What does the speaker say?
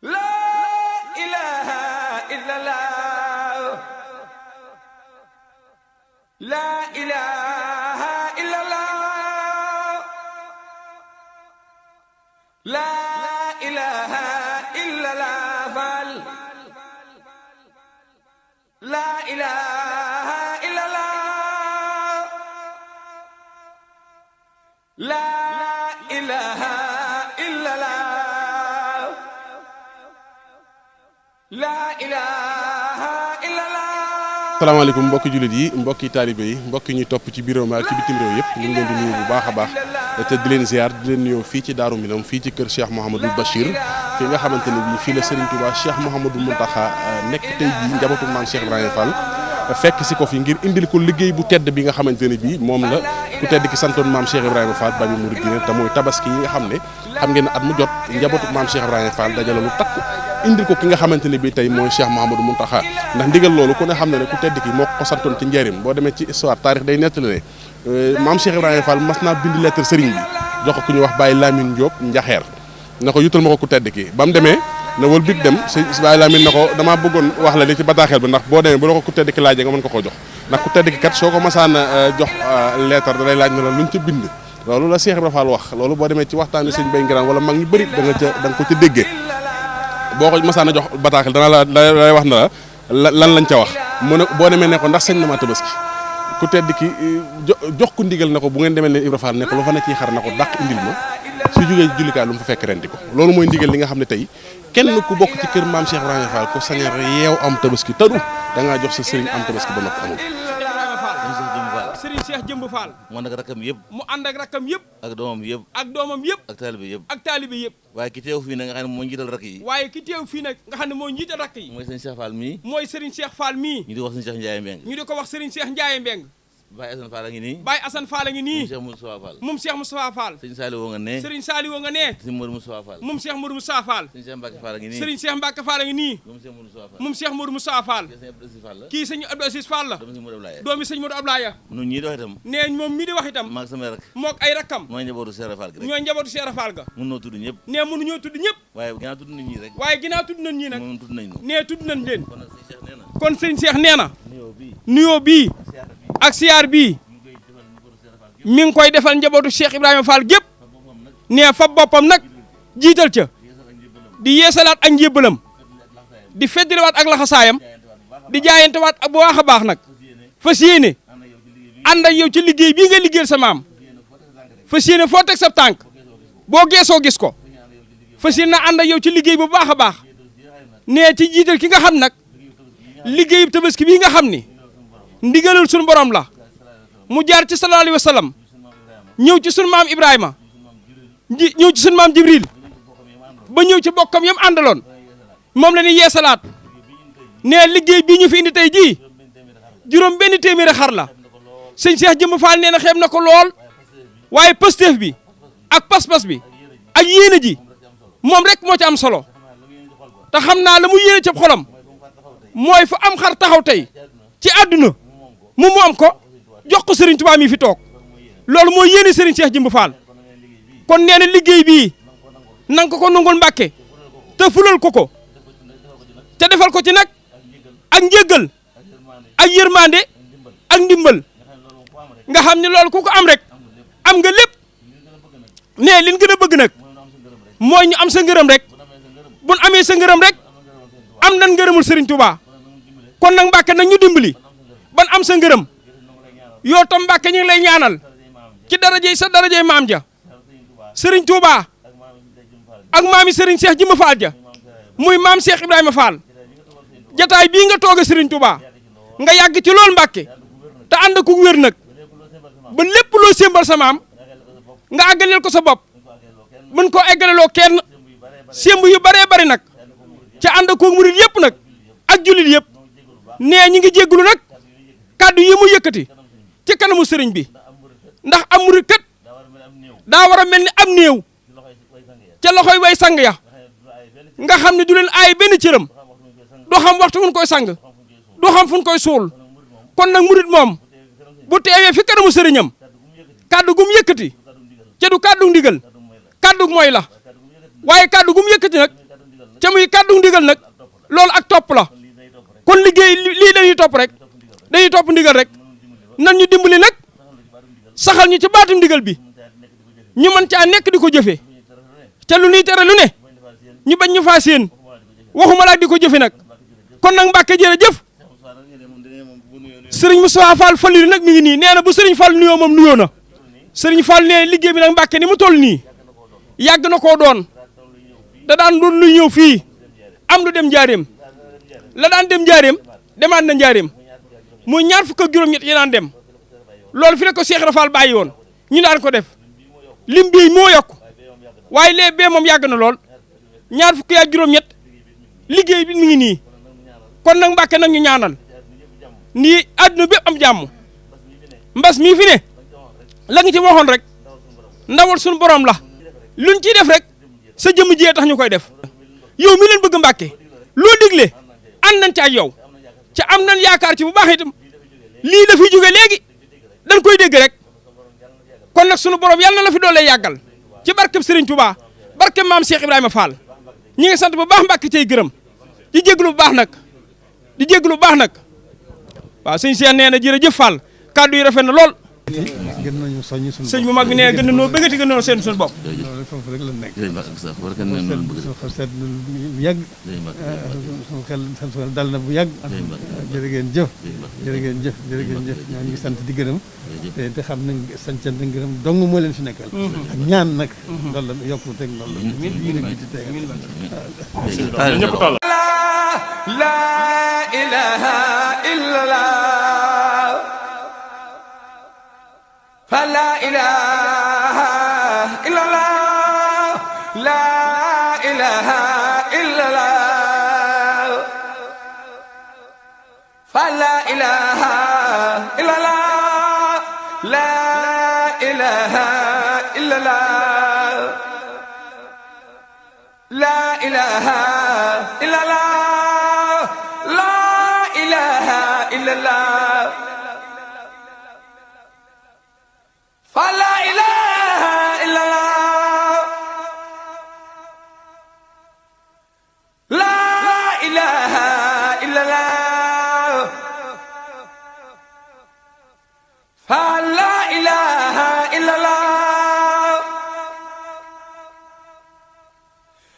La ilaha illallah. La ilaha illallah. La ilaha illallah. Fal. La ilaha illallah. La ilaha illallah. La ilaha illallah. salaamaaleykum mbokki jullit yi mbokki taalibe yi mbokki ñuy topp ci biir ak ci bitim réew yëpp ñu ngi leen di nuyu bu baax a baax te di leen ziar di leen nuyoo fii ci Daaru Minam fii ci kër Cheikh Mouhamadou Bachir fi nga xamante ne bii fii la Serigne Touba Cheikh Mouhamadou Mountakha nekk tey jii njabootu maam Cheikh Ibrahima Fall fekk si ko fi ngir indil ko liggéey bu tedd bi nga xamante ne bii moom la ku tedd ki santoon maam Cheikh Ibrahima Fall Babi Mouridina te mooy tabaski yi nga xam ne xam ngeen ne at mu jot njabootu maam Cheikh Ibrahima Fall dajale lu takku indil ko ki nga xamante ne bii tey mooy Cheikh Mouhamadou Mountakha ndax ndigal loolu ku ne xam ne ku tedd ki moo ko santoon ci njëriñ boo demee ci histoire taarix day nettali ne maam Cheikh Ibrahima Fall mas naa bind lettre sëriñ bi jox ko ku ñuy wax Baye Lamine Diop Njaxeer na ko yutal ma ko ku tedd ki ba mu demee na wal bit dem si Baye Lamine na ko damaa bëggoon wax la li ci bataaxel ba ndax boo demee bu la ko ku tedd ki laajee nga mën ko koo jox ndax ku tedd ki kat soo ko masaan jox lettre da lay laaj na la luñ ca bind loolu la Cheikh Ibrahima Fall wax loolu boo demee ci waxtaani sëñ Bay Ngiraan wala mag ñu bëri da nga ko ca déggee boo ko masaan a jox bataaxel dana la lay wax na la lan lañ ca wax mu ne boo demee ne ko ndax sañ na ma tabaski ku tedd ki jox ko ndigal na ko bu ngeen demee leen Ibra Fall ne ko lu fa ne ciy xar na ko dàq indil ma su jógee jullikaay lu mu fa fekk rendi ko loolu mooy ndigal li nga xam ne tey kenn ku bokk ci kër maam Cheikh Ibrahima Fall ko sañar yeew am tabaski tëdu da ngaa jox sa sëriñ am tabaski ba noppi amul Serigne Cheikh Jëmb Fall mu ànd ak rakkam yëpp mu ànd ak rakkam yëpp ak doomam yëpp ak doomam yëpp ak taalibe yëpp ak taalibe yëpp waaye ki teew fii nag nga xam ne moo njiital rakk yi waaye ki teew fii nag nga xam ne moo njiital rakk yi mooy sëñ Cheikh Fall mii mooy Serigne Cheikh Fall mii ñu di wax sëñ Cheikh Ndiaye Mbeng ñu di ko wax Serigne Cheikh Ndiaye Mbeng Baye Assane Fall a ngi nii Baye Assane Fall a ngi nii Cheikh Moustapha Fall moom Cheikh Moustapha Fall sëñ Saliou nga ne Serigne Saliou nga ne sëñ Modou Moustapha Fall moom Cheikh Modou Moustapha Fall sëñ Cheikh Mbacke Fall a ngi nii Serigne Cheikh Mbacke Fall a ngi nii moom Cheikh Modou Moustapha Fall moom Cheikh Modou Moustapha Fall sëñ Abdou Aziz Fall la kii sëñ Abdou Aziz Fall la doomu sëñ Modou Ablaye doomi sëñ Modou Ablaye nun ñii di wax itam nee moom mii di wax itam maag sama rak mook ay rakkam mooy njabootu Cheikh Fall gi rek ñooy njabootu Cheikh Fall ga mun noo tudd ñëpp nee mënuñoo tudd ñëpp waaye ginnaaw tudd nañ ñii rek waaye ginnaaw tudd nañ ñii nag moom tudd nañ ñu nee tudd nañ leen kon nag sëñ Cheikh nee na kon sëñ Cheikh nee na nuyoo bii nuyoo bii ak siyaar bii mi ngi koy defal njabootu Cheikh Ibrahima Fall gépp nee fa boppam nag jiital ca di yeesalaat ak njébbalam di feddaliwaat ak laxasaayam di jaayantewaat bu baax a baax nag fas yéene ànd ak yow ci liggéey bii nga liggéeyal sa maam fas yéene foo teg sa tànk boo geesoo gis ko fas yéene na ànd ak yow ci liggéey bu baax a baax nee ci jiital ki nga xam nag liggéeyu tabaski bii nga xam ni ndigalul suñu borom la mu jaar ci sallallahu alayhi wa sallam ñëw ci sunu maam Ibrahima ñëw ci sunu maam Jibril ba ñëw ci bokkam yam àndaloon moom la ñuy yeesalaat nee liggéey bii ñu fi indi tey jii juróom benn téeméeri xar la sëñ Cheikh Jëmb Fall nee na xeeb na ko lool waaye pësteef bi ak pas-pas bi ak yéene ji moom rek moo ci am solo te xam naa la mu yéene ci xolam mooy fu am xar taxaw tey ci àdduna mu am ko jox ko Serigne Touba mi fi toog loolu mooy yéene Serigne Cheikh Jëmb Fall kon nee na liggéey bii nanga ko nangul Mbàkke te fulal ko te defal ko ci nag ak njéggal ak yërmande ak ndimbal nga xam ne loolu ku ko am rek am nga lépp nee liñ gën a bëgg nag mooy ñu am sa ngërëm rek buñ amee sa ngërëm rek am nan ngërëmul Serigne Touba kon nag Mbàkke nag ñu dimbali ban am sa ngërëm yoo tam Mbàkke ñu ngi lay ñaanal ci darajey sa darajey maam ja Serigne Touba ak maami Serigne Cheikh Jëmb Fall ja muy maam Cheikh Ibrahima Fall jataay bii nga toog a Serigne Touba nga yàgg ci loolu Mbàkke te ànd ko wér nag ba lépp loo sémbal sa maam nga àggaleel ko sa bopp mën koo eggaleloo kenn sémb yu baree bari nag ca ànd ko murit yëpp nag ak jullit yëpp nee ñi ngi jéggulu nag kàddu yi mu yëkkati ci kanamu sëriñ bi ndax am murit kat daa war a mel ni am néew ca loxoy way sang ya nga xam ne du leen aay benn cëram du xam waxtu fu ñu koy sang du xam fu ñu koy suul kon nag murit moom bu teewee fi kanamu sëriñam kàddu gum yëkkati ca du kàddu ndigal kàddu mooy la waaye kàddu gum yëkkati nag ca muy kàddu ndigal nag loolu ak topp la kon liggéey lii dañuy topp rek dañuy topp ndigal rek nan ñu dimbali nag saxal ñu ci baatum ndigal bi ñu mën caa nekk di ko jëfee ca lu nuy tere lu ne ñu bañ ñu faa séen waxuma laa di ko jëfe nag kon nag Mbàkke jërëjëf sëriñ Moustapha Fall Fallilu nag mi ngi nii nee na bu sëriñ Fall nuyoo moom nuyoo na sëriñ Fall nee liggéey bi nag Mbàkke ni mu toll nii yàgg na koo doon da daan doon luy ñëw fii am lu dem njaareem la daan dem njaareem demaat na njaareem muy ñaar fukk ak juróom-ñett yi daan dem loolu fi ne ko Cheikh Rafal bàyyi woon ñu daan ko def lim bii moo yokk waaye lee bee moom yàgg na lool ñaar fukk ak juróom-ñett liggéey bi mi ngi nii kon nag Mbàkke nag ñu ñaanal nii àdduna bépp am jàmm mbas mii fi ne la nga ci waxoon rek ndawal suñu borom la luñ ciy def rek sa jëmm jiyee tax ñu koy def yow mi leen bëgg Mbàkke loo digle ànd nañ ci ak yow ca am nañ yaakaar ci bu baax itam lii la fi jóge léegi dañ koy dégg rek kon nag sunu borom yàlla na la fi doole yàggal ci barkeb Serigne Touba barkeb maam Cheikh Ibrahima Fall ñi ngi sant bu baax Mbàkke cay gërëm di jéglu bu baax nag di jéglu bu baax nag waaw sëñ Cheikh nee na jërëjëf Fall kàddu yi rafet na lool. gën nañu soññi suñu sëñ bu mag bi nee gën nañoo bëggati gën nañoo seen suñu bopp. loolu foofu rek la nekk. suñu xel seet na bu yàgg. suñu xel dal na bu yàgg. jërë ngeen jëf. jërë ngeen jëf jërë ngeen jëf ñoo ngi sant di gërëm. te xam nañ sant na gërëm dong moo leen fi nekkal. ak ñaan nag. loolu la yokku teg loolu la. La ilaha illallah fa la ilaha illallah la ilaha illallah fa la ilaha illallah la ilaha illallah la ilaha